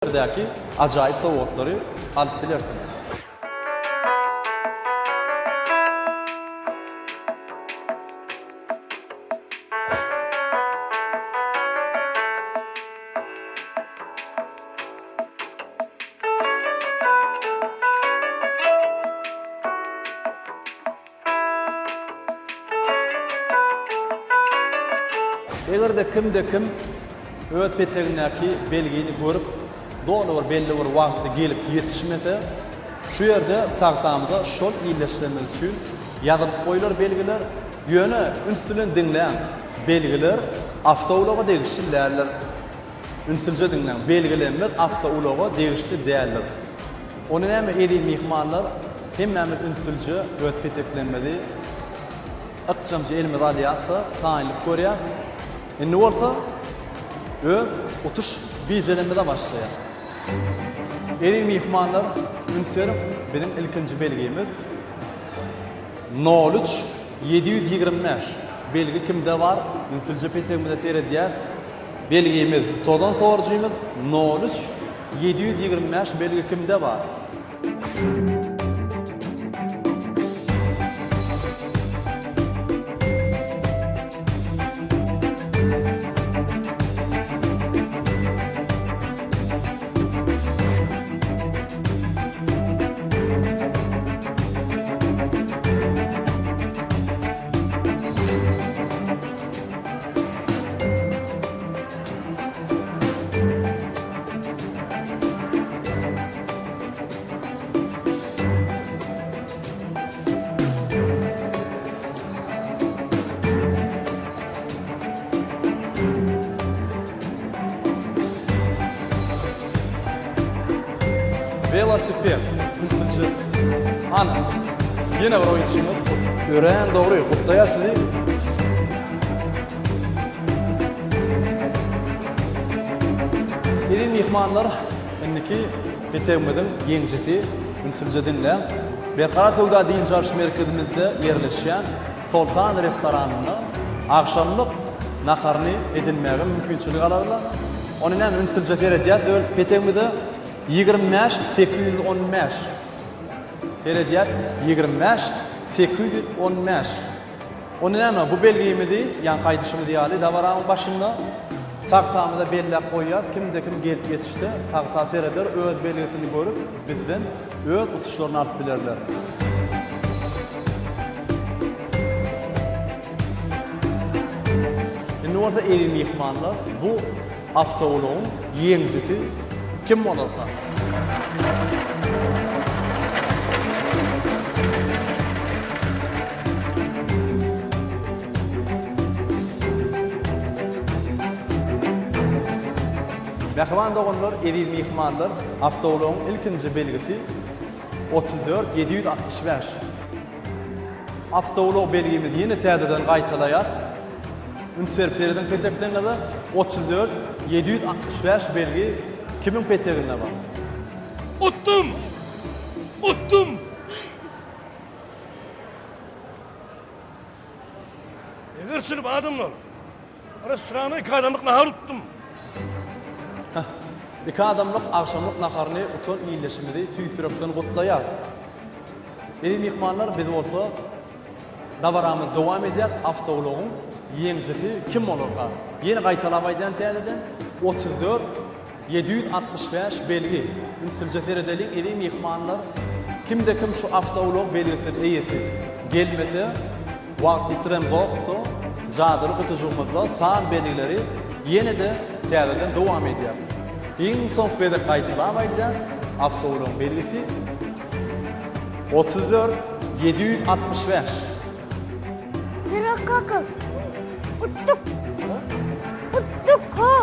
Ýerdäki ajaýyp sowgatlary alyp bilersiňiz. Eger-de kimde-kim öz petegindäki belgini görüp, doly bir belli bir wagtda gelip ýetişmese, şu ýerde tagtamyza şol ildeşlerimiz üçin ýazylyp goýlar belgiler. Ýöne üns bilen diňläň, belgiler awtoulaga degişli däldir. Ünsülje diňläň, belgilerimiz awtoulaga degişli däldir. Ony näme eziz myhmanlar, hemmämiz ünsülje öz peteklerimizi ykjamja elimize alýas-da, taýynlyk görýäs. Indi bolsa öz utuş bijelerimize başlaýas. Eziz myhmanlar, üns beriň, biziň ilkinji belgimiz nol üç 725. Belgi kimde bar? Ünsülje petegimize seredýäs. Belgimiz, tozan sorujymyz nol üç 725 belgi kimde bar? Welosiped. Ünsüji. Ana. Ýene bir oýunçymyz. Örän dogry. Gutlaýas sizi. Eziz myhmanlar, indiki petegimiziň ýeňijisi ünsülje diňläň. Berkarar söwda dynç alyş merkezimizde ýerleşýän Soltan restoranynda agşamlyk naharyny edinmäge mümkinçilik alarlar. Ony näme ünsülje seredýäs öl petegimize 25 815 seredýäs 25 815 Onda näme, bu belgimizi, ýaňky aýdyşymyz ýaly, dabaranyň başynda tagtamyza belläp goýýas, kimde-kim gelip ýetişse, tagta sereder, öz belgisini görüp, bizden öz utuşlaryny alyp bilerler. Indi bolsa, eziz myhmanlar, bu awtoulagyň ýeňijisi kim bolarka? Mähriban doganlar, eziz myhmanlar, awtoulagyň ilkinji belgisi 34 765. Awtoulag belgimizi ýene täzeden gaýtalaýas. Üns berip serediň petekleriňize, 34 765 belgi kimiň peteginde bar? Utdum! Utdum! Eger çynyp adamlar, restoranda iki adamlyk nahar utdum. Hah, iki adamlyk agşamlyk naharyny utan ildeşimizi tüýs ýürekden gutlaýas. Eziz myhmanlar, biz bolsa dabaramyzy dowam edýäs, awtoulagyň ýeňijisi kim bolarka? Ýene gaýtalap aýdýan täzeden, 34 765 belgi. Ünsülje seredeliň eziz myhmanlar, kimde kim şu awtoulag belgisiniň eýesi gelmese, wagt ýitiremzokda, jadyly gutujygymyzda san belgileri ýene-de täzeden dowam edýär. Iň soňky gezek gaýtalap aýdýan, awtoulagyň belgisi 34 765. Mira kaka, utduk! Utduk ha!